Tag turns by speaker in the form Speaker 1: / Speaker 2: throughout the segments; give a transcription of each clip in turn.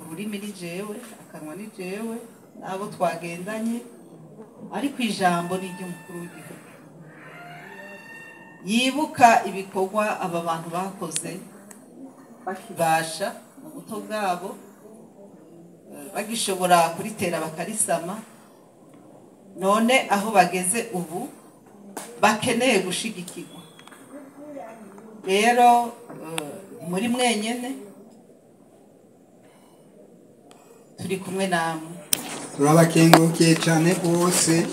Speaker 1: Ururimi ni jewe, akanwa ni jewe, n'abo twagendanye, ariko ijambo ni iry'umukuru w'igihugu. Yibuka ibikorwa aba bantu bakoze bakibasha mu buto bwabo, bagishobora kuritera bakarisama, none aho bageze ubu bakeneye gushigikirwa. Rero muri mwenyene turi kumwe namwe.
Speaker 2: Turabakengurukiye cyane rwose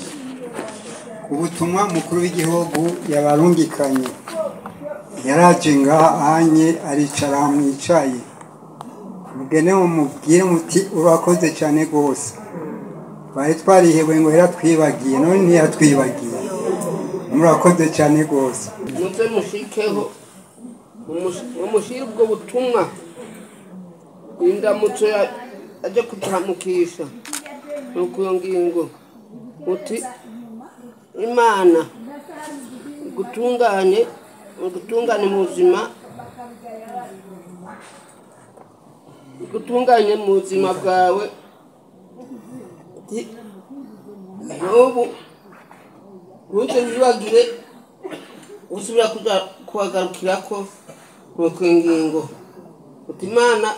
Speaker 2: ubutumwa mukuru w'igihugu yabarungikanye. Yaraje ngaha aricara mwicaye, mugene mumubwire muti urakoze cyane rwose. Twari twarihebwe ngo yaratwibagiye, none ntiyatwibagiye. Murakoze cyane rwose.
Speaker 3: Muze mushikeho mumushyire ubwo butumwa, indamutso aje kutamukisha nuko iyo ngingo uti Imana gutungane, gutungane mu buzima, gutunganye mu buzima bwawe. N'ubu ntuze wibagire usubira kubagarukirako nuko ingingo uti Imana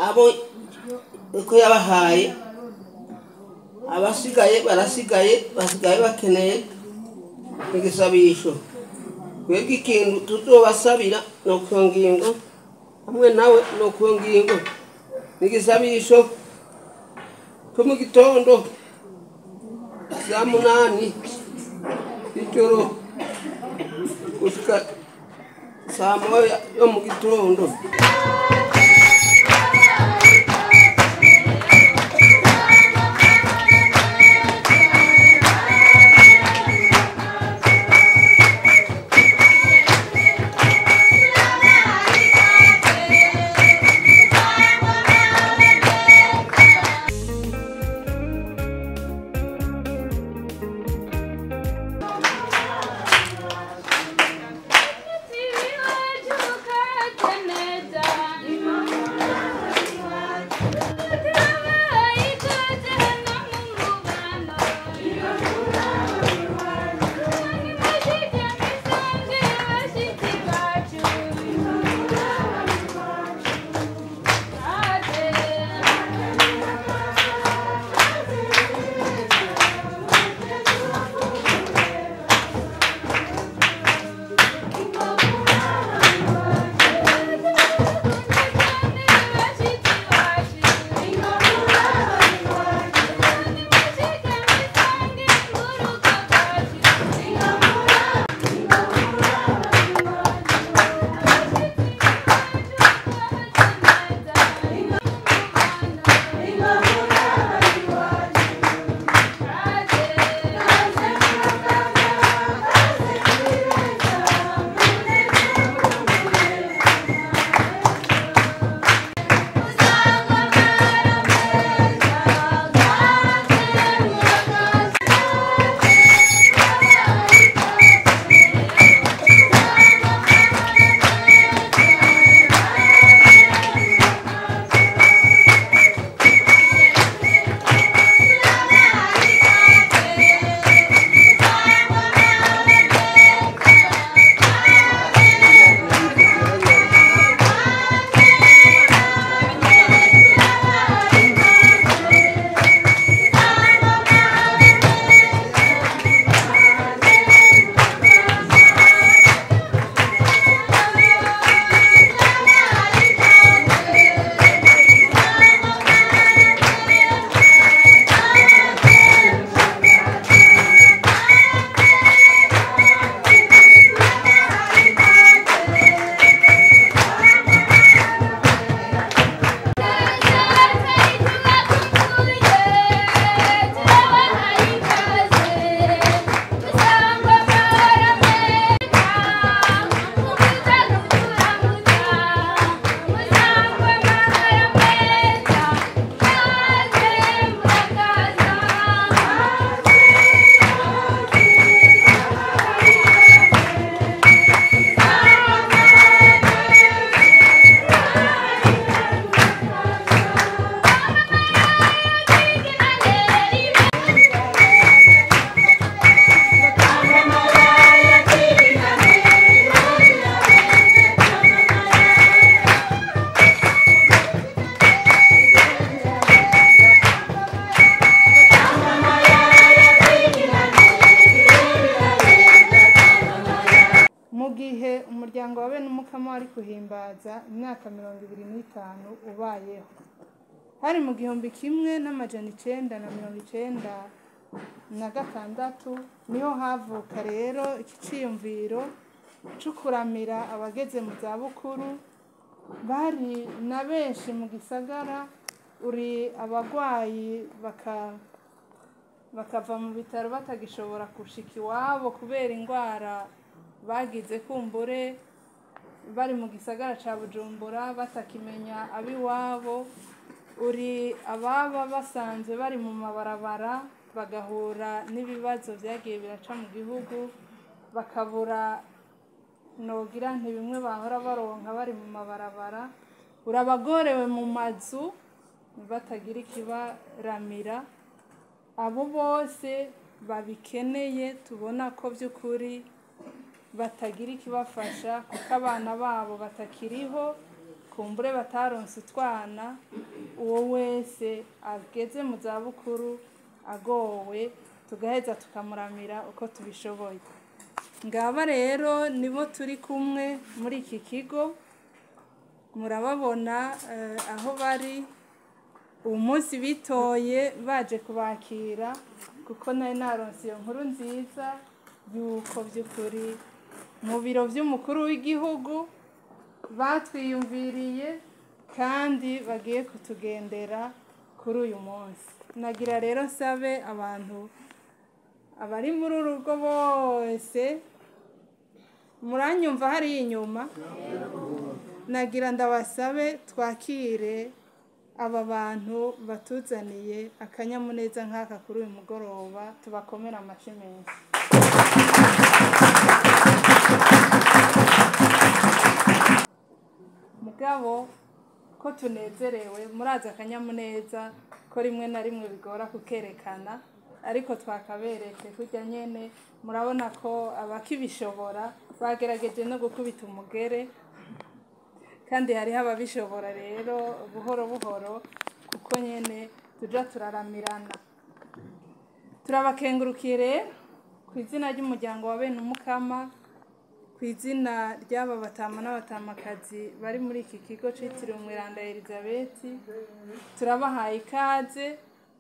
Speaker 3: abo uko yabahaye, abasigaye barasigaye, basigaye bakeneye igisabisho. Twebwe ikintu tuzobasabira nuko ngingo hamwe nawe nuko ngingo n'igisabisho cyo mu gitondo saa 8 y'ijoro gushika saa 1 yo mu gitondo.
Speaker 4: Neza. guhimbaza imyaka 25 ubayeho. Hari mu 1996 niho havuka rero iki ciyumviro co kuramira abageze mu zabukuru bari na benshi mu gisagara, uri abagwayi bakava mu bitaro batagishobora gushika iwabo kubera ingwara bagize kumbure bari mu gisagara ca Bujumbura batakimenya abiwabo, uri ababa basanzwe bari mu mabarabara bagahura n'ibibazo vyagiye biraca mu gihugu bakabura nogira nti bimwe bahora baronka bari mu mabarabara, urabagorewe mu mazu batagira ikibaramira. Abo bose babikeneye tubona ko by'ukuri batagira ikibafasha kuko abana babo batakiriho, kumbure bataronse utwana. Uwo wese ageze mu zabukuru agowe tugaheza tukamuramira uko tubishoboye. Ngaba rero nibo turi kumwe muri iki kigo, murababona aho bari uwo munsi bitoye baje kubakira, kuko nari naronse iyo nkuru nziza yuko by'ukuri mu biro by'umukuru w'igihugu batwiyumviriye kandi bagiye kutugendera kuri uyu munsi. Nagira rero nsabe abantu abari muri uru rugo bose, muranyumva hariya inyuma, nagira ndabasabe twakire aba bantu batuzaniye akanyamuneza nk'aka kuri uyu mugoroba, tubakomere amashyi menshi. Mugabo ko tunezerewe, murazi akanyamuneza ko rimwe na rimwe bigora kukerekana, ariko twakaberetse kurya nyene. Murabona ko abakibishobora bagerageje no gukubita umugere, kandi hariho ababishobora rero buhoro buhoro, kuko nyene tuja turaramirana. Turabakengurukiye rero ku izina ry'umuryango wa bene Umukama, ku izina ry'aba batama n'abatamakazi bari muri iki kigo citiriwe Umweranda Elizabeth. Turabahaye ikaze,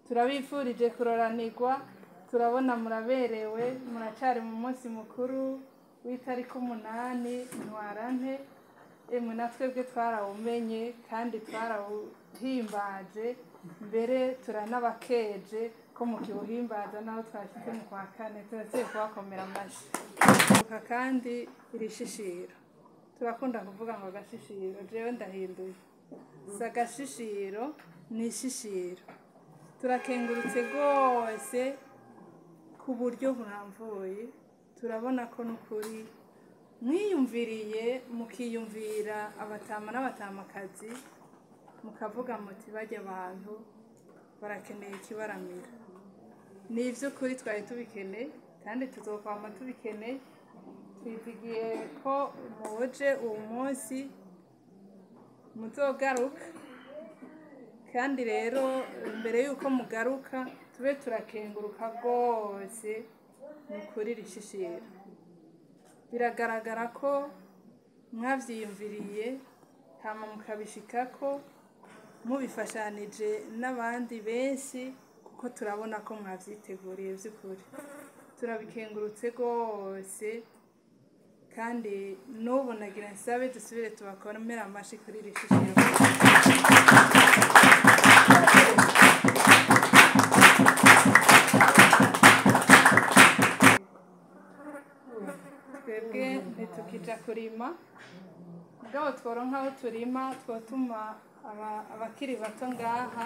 Speaker 4: turabifurije kuroranirwa, turabona muraberewe, muracari mu munsi mukuru w'itariki 8 Ntwarante. Emwe natwebwe twarawumenye kandi twarawuhimbaje, mbere turanabakeje ko mukiwuhimbaza naho twashitse mu kwa kane, turasiye kubakomera amashyi. Kandi iri shishiro turakunda kuvuga ngo agashishiro, jewe ndahinduye, si agashishiro ni ishishiro. Turakengurutse rwose ku buryo burambuye, turabona ko n'ukuri mwiyumviriye mukiyumvira abatama n'abatamakazi, mukavuga muti bajya abantu barakeneye ikibaramira. Ni ivy'ukuri twari tubikeneye kandi tuzokwama tubikeneye. Twizigiye ko muje uwo munsi muzogaruka, kandi rero mbere yuko mugaruka tube turakenguruka rwose ni ukuri rishishira. Biragaragara ko mwavyiyumviriye hama mukabishikako mubifashanije n'abandi benshi, kuko turabona ko mwavyiteguriye vy'ukuri. Turabikengurutse rwose, kandi n'ubu nagira nsabe dusubire tubakomere amashi kuri iri shishiro. Twebwe ntitukija kurima, mugabo tworonka aho turima twotuma abakiri bato ngaha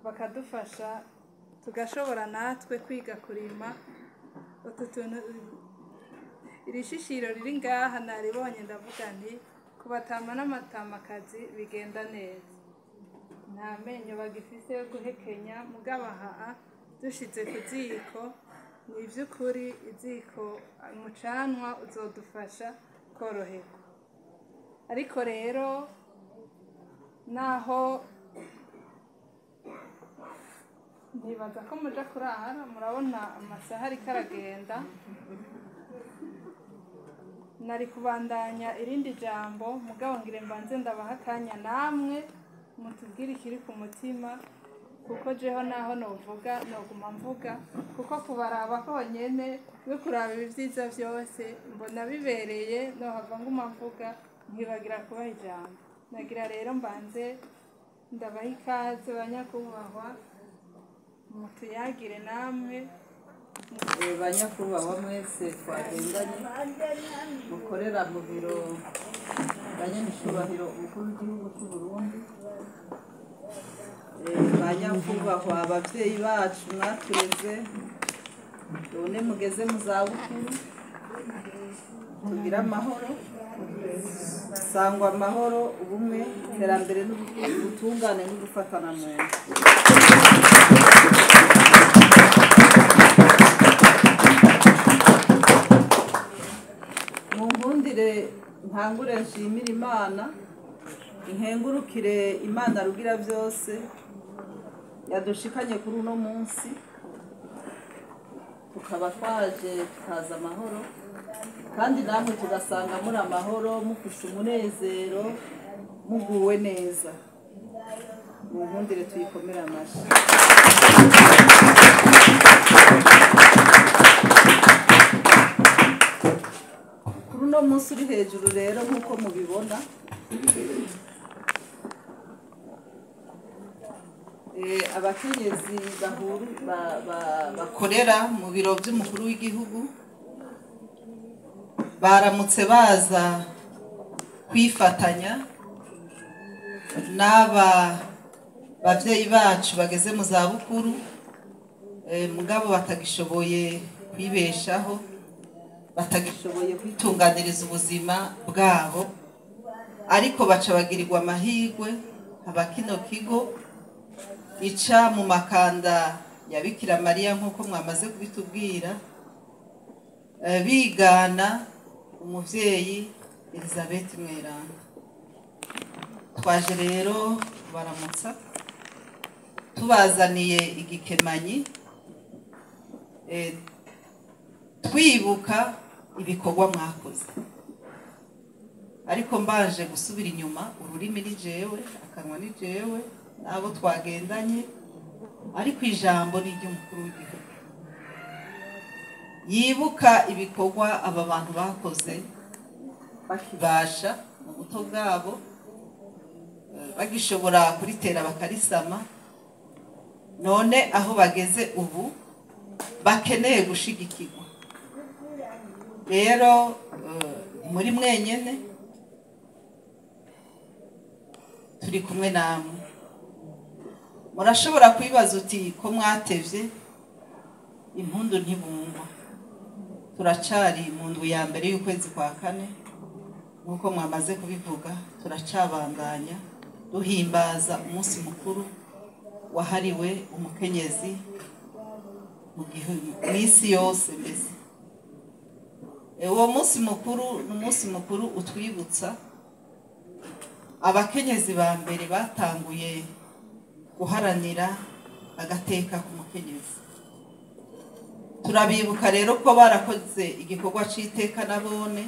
Speaker 4: bakadufasha tugashobora natwe kwiga kurima. Utu tuntu iri shishiro riri ngaha naribonye ndavuga nti kubatama n'amatamakazi bigenda neza, nta menyo bagifise yo guhekenya, mugabo aha dushize ku ziko ni ivy'ukuri iziko umucanwa uzodufasha koroherwa. Ariko rero naho ntibaza ko muja kurara, murabona amasaha ariko aragenda. Nari kubandanya irindi jambo, mugabo ngire mbanze ndabaha akanya namwe mutubwire ikiri ku mutima, kuko jeho naho novuga noguma mvuga, kuko kubaraba konyene no kuraba ibyiza byose mbona bibereye, nohava nguma mvuga nkibagira kubaha ijambo. Nagira rero mbanze ndabaha ikaze banyakubahwa, mutuyagire namwe.
Speaker 1: Banyakubahwa mwese twagendanye mukorera mu biro banyacyubahiro umukuru w'igihugu cy'u Burundi, banyakubahwa abavyeyi bacu mwatureze none mugeze mu zabukuru, tugira amahoro, sangwa amahoro, ubumwe, iterambere n'ubutungane no gufatana mu nda. Munkundire ntangure nshimire Imana, inkengurukire Imana rugira byose yadushikanye kuri uno munsi, tukaba twaje tukaza amahoro, kandi namwe tugasanga muri amahoro, mufise umunezero, muguwe neza. Munkundire tuyikomere amashi. Kuri uno munsi uri hejuru rero nk'uko mubibona, abakenyezi bakorera mu biro by'umukuru w'igihugu baramutse baza kwifatanya n'aba bavyeyi bacu bageze mu zabukuru, mugabo batagishoboye kwibeshaho, batagishoboye kwitunganiriza ubuzima bwabo, ariko baca bagirirwa amahirwe aba kino kigo ica mu makanda ya Bikira Mariya nk'uko mwamaze kubitubwira, bigana umuvyeyi Elizabeth Mweranda. Twaje rero baramutsa tubazaniye igikemanyi, twibuka ibikorwa mwakoze, ariko mbanje gusubira inyuma, ururimi ni jewe, akanwa ni jewe, nabo twagendanye, ariko ijambo ni ry'umukuru w'igihugu yibuka ibikorwa aba bantu bakoze bakibasha mu buto bwabo, bagishobora kuritera bakarisama, none aho bageze ubu bakeneye gushigikirwa. Rero muri mwenyene turi kumwe namwe. Murashobora kwibaza uti ko mwatevye, impundu ntibungwa. Turacari mu ndwi ya mbere y'ukwezi kwa kane nk'uko mwamaze kubivuga, turacabandanya duhimbaza umunsi mukuru wahariwe umukenyezi mu gihugu mw'isi yose. Mbese uwo munsi mukuru ni umunsi mukuru utwibutsa abakenyezi ba mbere batanguye guharanira agateka k'umukenyezi. Turabibuka rero ko barakoze igikorwa c'iteka nabone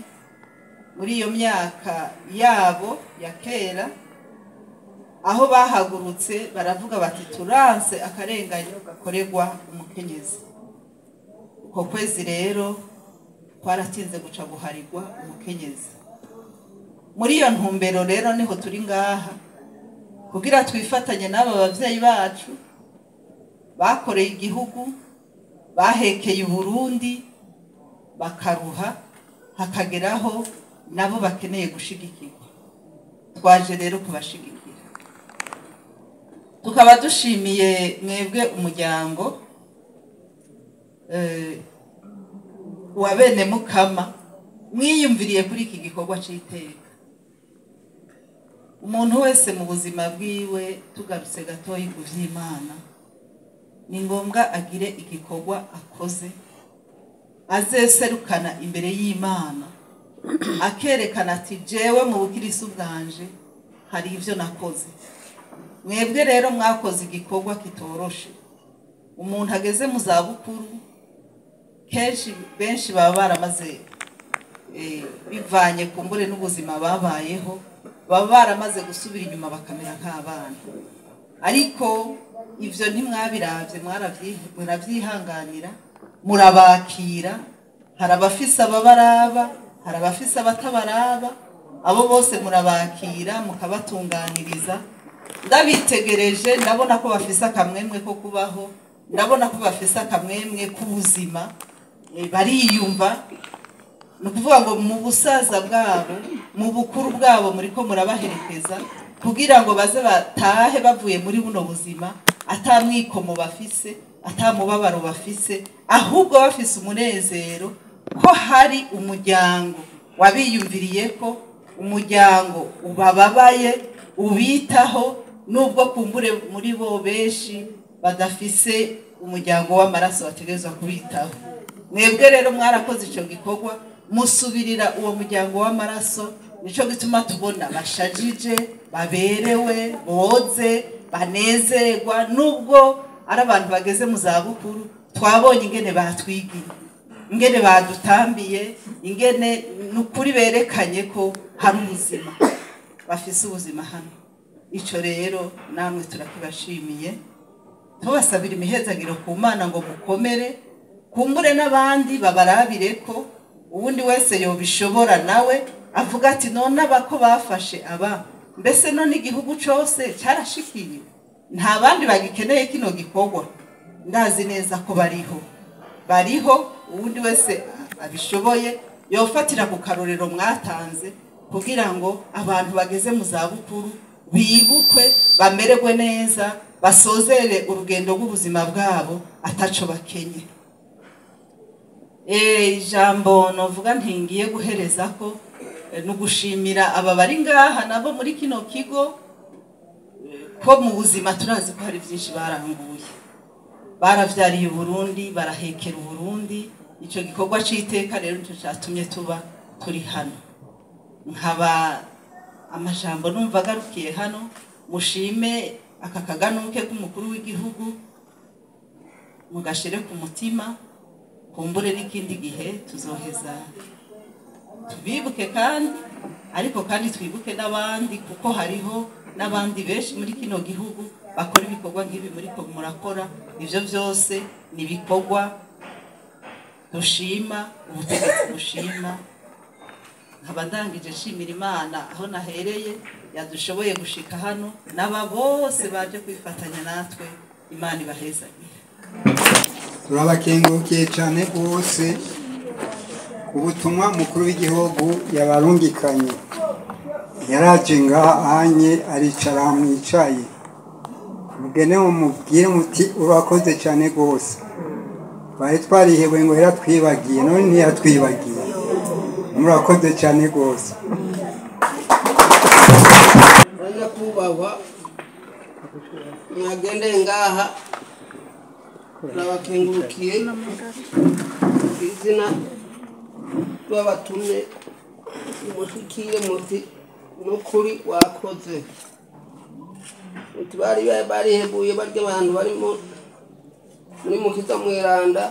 Speaker 1: muri iyo myaka yabo ya kera, aho bahagurutse baravuga bati turanse akarenganyo gakorerwa umukenyezi. Uko kwezi rero twaratinze guca guharirwa umukenyezi. Muri iyo ntumbero rero niho turi ngaha kugira twifatanye n'aba bavyeyi bacu bakoreye igihugu, bahekeye Burundi, bakaruha hakageraho nabo bakeneye gushigikirwa. Twaje rero kubashigikira. Tukaba dushimiye mwebwe umuryango wa bene Mukama mwiyumviriye kuri iki gikorwa c'iteka. Umuntu wese mu buzima bwiwe, tugarutse gatoyi ku vy'Imana, ni ngombwa agire igikorwa akoze azeserukana imbere y'Imana, akerekana ati jewe mu bukirisu bwanje hari ivyo nakoze. Mwebwe rero mwakoze igikorwa kitoroshe. Umuntu ageze mu zabukuru kenshi benshi baba baramaze Bivanye kumbure n'ubuzima babayeho, baba baramaze gusubira inyuma bakamera nk'abana. Ariko ivyo ntimwabiravye, muravyihanganira, murabakira. Hari abafise ababaraba, hari abafise abatabaraba, abo bose murabakira mukabatunganiriza. Ndabitegereje ndabona ko bafise akamwemwe ko kubaho, ndabona ko bafise akamwemwe k'ubuzima, bariyumva. Ni ukuvuga ngo mu busaza bwabo, mu bukuru bwabo, muriko murabaherekeza kugira ngo baze batahe bavuye muri buno buzima ata mwikomo bafise, ata mubabaro bafise, ahubwo bafise umunezero ko hari umuryango wabiyumviriye, ko umuryango ubababaye, ubitaho, nubwo kumbure muri bo benshi badafise umuryango w'amaraso bategerezwa kubitaho. Mwebwe rero mwarakoze ico gikorwa, musubirira uwo muryango w'amaraso. Nico gituma tubona bashajije, baberewe, boze, banezerwa, nubwo ari abantu bageze mu zabukuru. Twabonye ingene batwigiye, ingene badutambiye, ingene nukuri berekanye ko hari ubuzima, bafise ubuzima hano. Ico rero namwe turakibashimiye, tubasabira imihezagiro ku Mana ngo mukomere, kumbure n'abandi babarabire ko uwundi wese yobishobora nawe avuga ati none abako bafashe aba, mbese none igihugu cose carashikiye, nta bandi bagikeneye kino gikorwa. Ndazi neza ko bariho, bariho. Uwundi wese abishoboye yofatira ku karorero mwatanze kugira ngo abantu bageze mu zabukuru bibukwe, bamererwe neza, basozere urugendo rw'ubuzima bwabo ataco bakenye. Ijambo novuga ntingiye guhereza ko no gushimira aba bari ngaha nabo muri kino kigo, ko mu buzima turazi ko hari byinshi baranguye, baravyariye Burundi, barahekera Burundi. Ico gikorwa c'iteka rero nico catumye tuba turi hano. Nkaba amajambo numva agarukiye hano. Mushime aka kaganuke k'umukuru w'igihugu, mugashere ku mutima, kumbure n'ikindi gihe tuzoheza tubibuke kandi, ariko kandi twibuke n'abandi, kuko hariho n'abandi benshi muri kino gihugu bakora ibikorwa nk'ibi muri ko murakora. Ivyo vyose ni ibikorwa dushima, ubutegetsi bushima. Nkaba ndangije nshimira Imana aho nahereye yadushoboye gushika hano, n'aba bose baje kwifatanya natwe. Imana ibahezagire.
Speaker 2: Turabakengurukiye cyane rwose ku butumwa mukuru w'igihugu yabarungikanye. Yaraje ngaha aricara mwicaye, mugene mumubwire muti urakoze cyane rwose, twari twarihebwe ngo yaratwibagiye, none ntiyatwibagiye. Murakoze cyane rwose.
Speaker 3: Nyakubahwa mwagendeye ngaha, turabakengurukiye izina rw'abatumye mushikire muti nukuri wakoze. Muti bari barihebuye barya abantu bari muri Mukiza Mweranda,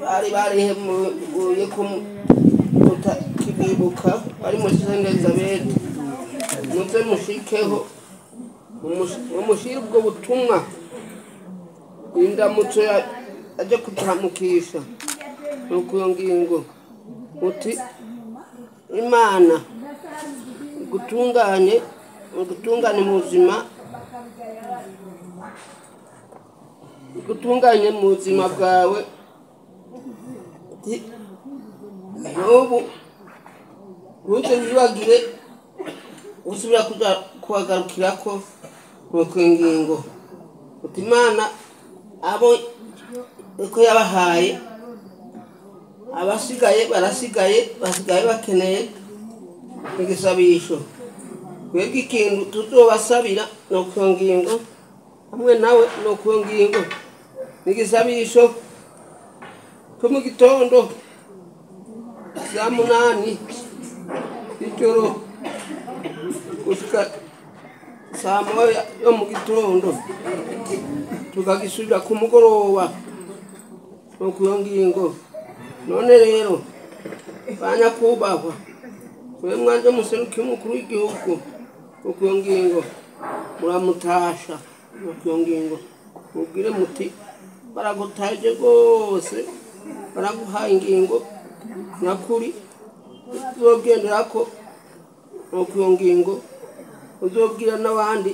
Speaker 3: bari barihebuye ko mutakibibuka, bari muri Sainte Elizabeth. Muze mushikeho mumushire ubwo butumwa, indamutso aje kuturamukisha. Nuko iyo ngingo uti Imana igutungane, igutungane mu buzima, igutunganye mu buzima bwawe. N'ubu ntuze wibagire usubira kuja kubagarukirako nuko ingingo uti Imana abo uko yabahaye, abasigaye barasigaye, basigaye bakeneye igisabisho. Twebwe ikintu tuzobasabira nuko iyo ngingo hamwe nawe nuko iyo ngingo n'igisabisho cyo mu gitondo saa 8 y'ijoro gushika saa 1 yo mu gitondo, tukagisubira ku mugoroba nuko iyo ngingo. None rero banyakubahwa, mwe mwaje muserukiye umukuru w'igihugu ku ngingo, muramutasha ku ngingo, mubwire muti baragutaje rwose, baraguhaye ingingo nyakuri uzogenderako ku ngingo, uzobwira n'abandi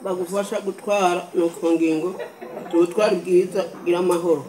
Speaker 3: bagufasha gutwara ku ngingo, ubutwari bwiza bwira amahoro.